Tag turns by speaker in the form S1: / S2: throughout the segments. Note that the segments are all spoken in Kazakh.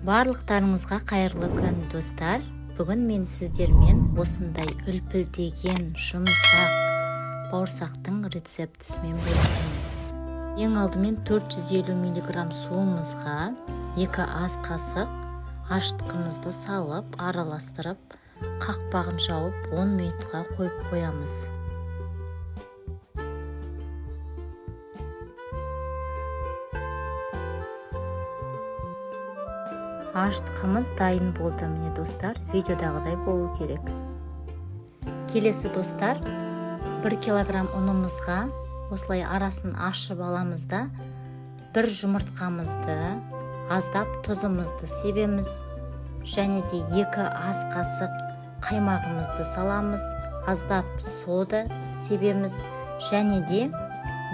S1: Барлықтарыңызға қайырлы күн, достар! Бүгін мен сіздермен осындай үлпілдеген жұмсақ бауырсақтың рецептісімен бөлісемін. Ең алдымен 450 мг суымызға 2 ас қасық ашытқымызды салып, араластырып, қақпағын жауып 10 минутқа қойып қоямыз. Ашытқымыз дайын болды. Міне, достар, видеодағыдай болу керек. Келесі, достар, 1 килограмм ұнымызға осылай арасын ашып аламыз да, бір жұмыртқамызды, аздап тұзымызды себеміз және де 2 ас қасық қаймағымызды саламыз, аздап сода себеміз және де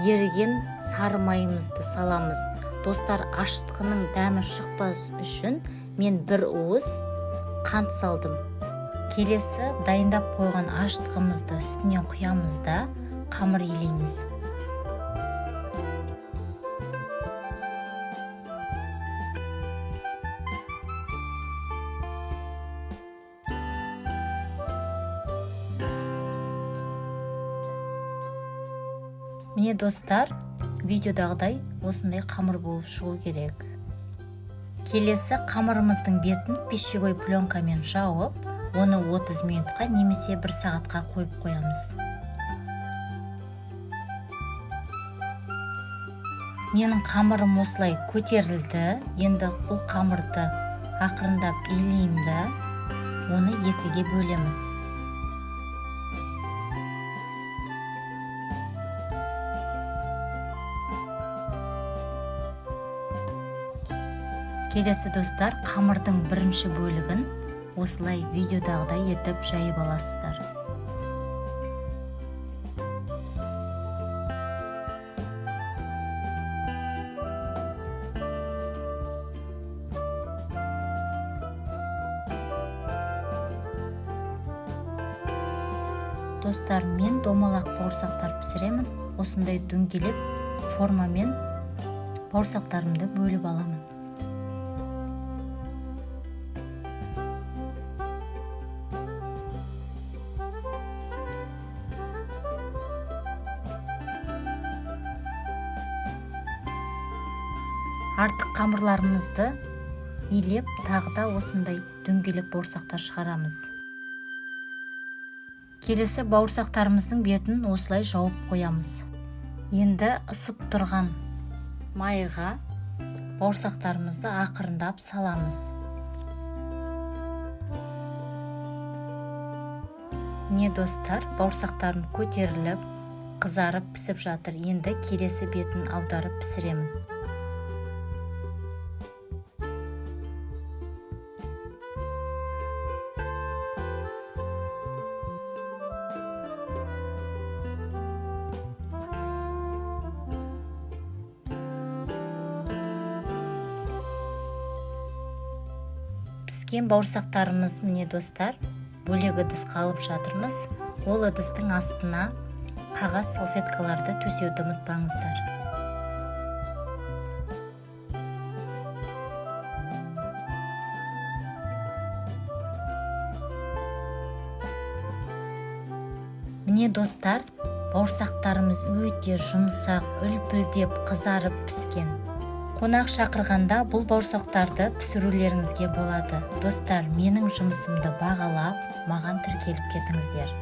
S1: еріген сары майымызды саламыз. Достар, ашытқының дәмі шықпас үшін мен бір уыс қант салдым. Келесі дайындап қойған ашытқымызды үстінен құямыз да, қамыр илейміз. Міне, достар, видеодағыдай осындай қамыр болып шығу керек. Келесі қамырымыздың бетін пищевой пленкамен жауып, оны 30 минутқа немесе 1 сағатқа қойып қоямыз. Менің қамырым осылай көтерілді. Енді бұл қамырды ақырындап илеймін да, оны екіге бөлемін. Келесі, достар, қамырдың бірінші бөлігін осылай видеодағыдай етіп жайып аласыздар. Достар, мен домалақ бауырсақтар пісіремін. Осындай дөңгелек формамен бауырсақтарымды бөліп аламын. Артық қамырларымызды илеп, тағы да осындай дөңгелек бауырсақтар шығарамыз. Келесі бауырсақтарымыздың бетін осылай жауып қоямыз. Енді ысып тұрған майға бауырсақтарымызды ақырындап саламыз. Міне, достар, бауырсақтарым көтеріліп, қызарып пісіп жатыр. Енді келесі бетін аударып пісіремін. Піскен бауырсақтарымыз, міне, достар, бөлек ыдысқа алып жатырмыз. Ол ыдыстың астына қағаз салфеткаларды төсеуді ұмытпаңыздар. Міне, достар, бауырсақтарымыз өте жұмсақ, үлпілдеп, қызарып піскен. Қонақ шақырғанда бұл бауырсақтарды пісірулеріңізге болады. Достар, менің жұмысымды бағалап, маған тіркеліп кетіңіздер.